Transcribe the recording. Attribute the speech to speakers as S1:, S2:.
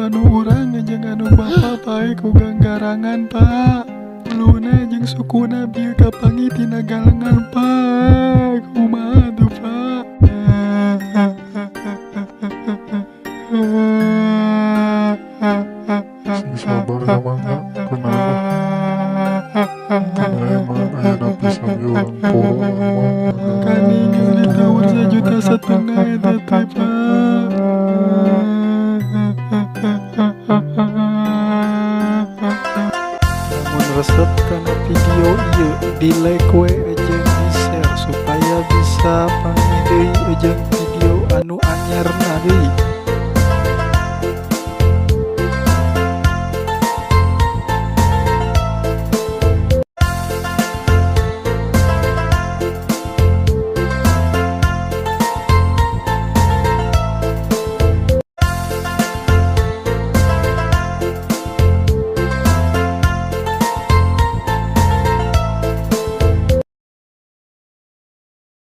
S1: Anu urang jeung anu bapa paeh ku ganggarangan, Pak. Huluna jeung sukuna bieu kapanggih tina galengan, Pak. Kumaha tuh, Pak?
S2: Sing sabar ya, Mang, ya. Tenang lah. Tenang, Mang, ayeuna pisan ge urang poro, Mang.
S1: Kani geus ditawar 1,5 juta eta teh, Pak. Lamun resep kana video ieu, di like.